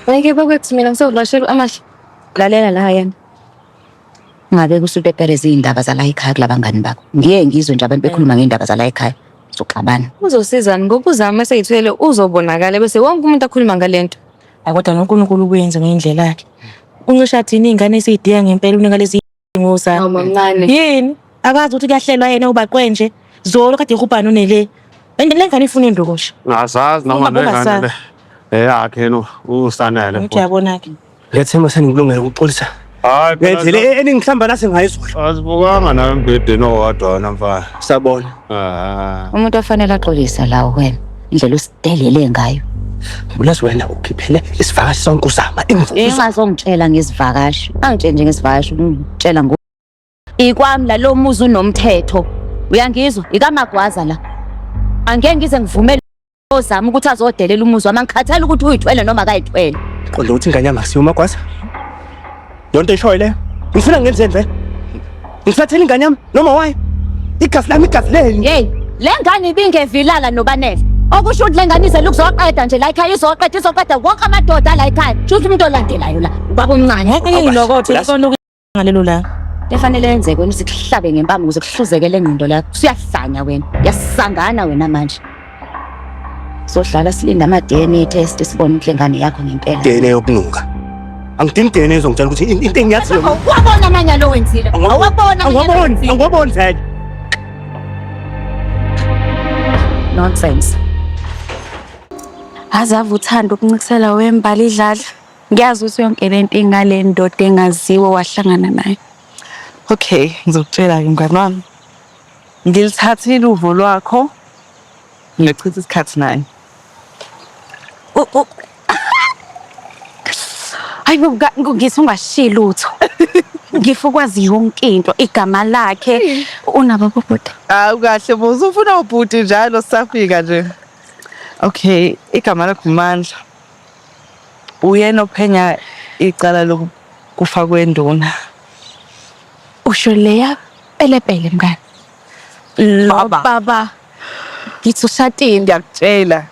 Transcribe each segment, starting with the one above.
Ngeke bakwethu mina ngisovakashela amahle. Lalela la yena. Ngabe kusupepereza iy'ndaba zala ekhaya kulabangani bakho. Ngiye ngizwe nje abantu bekhuluma ngey'ndaba zala ekhaya. Soxabana. Uzosizani ngoba uzama eseyithwele uzobonakala bese wonke umuntu akhuluma ngalento. Hayi kodwa noNkulunkulu ubuyenze ngendlela yakhe. Uncisha thina iy'ngane esiy'dinga ngempela unika lezi ngoza. Hawu mamncane. Yini? Akazi ukuthi kuyahlelwa yena ubaqwe nje. Zolo kade ehubhana unele. And le ngane ifuna induku nje. Ngasazi noma Uma nengane bungasazi. le. Eyakhe no usanele. Ngithi uyabona-ke. Ngiyathemba senikulungele ukuxolisa. Hayi phela Ngendlela eningihlamba la sengayizolo. asibukanga nawe embhedeni owodwa wena mfana. Sabona. Ah. Umuntu ofanele axolise la wena. Indlela osidelele ngayo. Ulazi wena ukhiphele isivakashi sonke uzama imvuzo. Ingazongitshela ngezivakashi. Angitsheli nje ngezivakashi, ungitshela ngo Ikwami la lo muzi unomthetho. Uyangizwa? Ikamagwaza la. Angeke ngize ngivumele ozama ukuthi azodelela umuzi wami. Angikhathali ukuthi uyithwele noma akayithwele. Qonda ukuthi ingane yami akusiyo umagwaza. Yonto eshoyo leyo. Ngifuna ngenzeni vele? Ngisathela ingane yami noma wayo? Igazi lami igazi leni. Hey, le ngane ibingevilala nobanele. Okusho ukuthi le ngane izele ukuzoqeda nje la ekhaya izoqeda izoqeda wonke amadoda la ekhaya. Sho ukuthi umuntu olandelayo la ubaba omncane. Ngeke ngilokothe Ulazi- ikona ngalelo langa. Efanele yenzeke wena usikuhlabe ngempama ukuze kuhluzeke le ngqondo lakho. Usuyahlanya wena. Yasangana wena manje. Sohlala silinde ama-DNA test sibone ukuthi le ngane yakho ngempela. DNA yokunuka. Angidingi DNA ezongitshela ukuthi into engiyaziyo. Awuwabona amanyala owenzile. Awuwabona amanyala Angiwaboni, owenzile. angiwaboni vele. Nonsense. Azave uthanda ukuncikisela wembali idlala. Ngiyazi ukuthi yonke lento ingale ndoda engaziwa wahlangana nayo. Okay, ngizokutshela-ke mngani wami. Ngilithathile uvo lwakho, ngachitha isikhathi naye. Hayi bo ngithi ungashiyi lutho. Ngifuna ukwazi yonke into, igama lakhe, unabo bobhuti. Hawu kahle bo, usufuna ubhuti njalo sisafika nje. Okay, igama lakhe uMandla. Uyena ophenya icala lokufa kwenduna. Usho leya pelepele mngani. Lo Baba. baba ngithi ushadile Ngiyakutshela,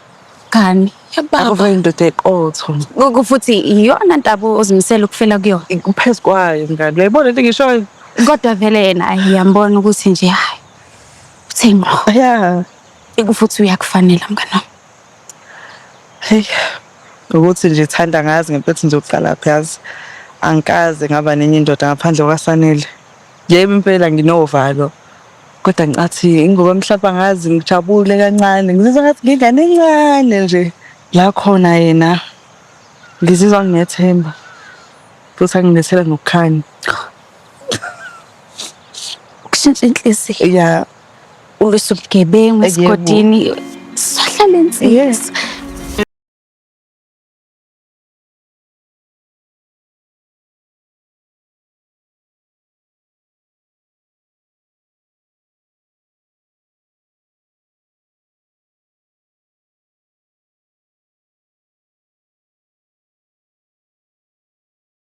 kani. Ya baba. akuve indoda eqotho. Futhi iyona ntaba ozimisela ukufela kuyona. Kuphezu kwayo mngani, uyayibona lento engishoyo? Kodwa vele yena ayi ngiyambona ukuthi nje hayi uthe ngqo. Ya. Futhi uyakufanela mngani wami. Hey, ukuthi nje thanda ngazi ngempela ukuthi ngizoqala phi yazi. Angikaze ngaba nenye indoda ngaphandle kwaSanele. Yebo impela nginovalo. Kodwa ngicathi ingoba mhlawumbe angazi ngijabule kancane. Ngizizwa ngathi ngingane encane nje. La khona yena ngizizwa nginethemba. Futhi angilethela nokukhanya. Ukushintsha inhliziyo. Ya. Ulwisa ubugebengu Yebo. esigodini. Sahlala insizwa.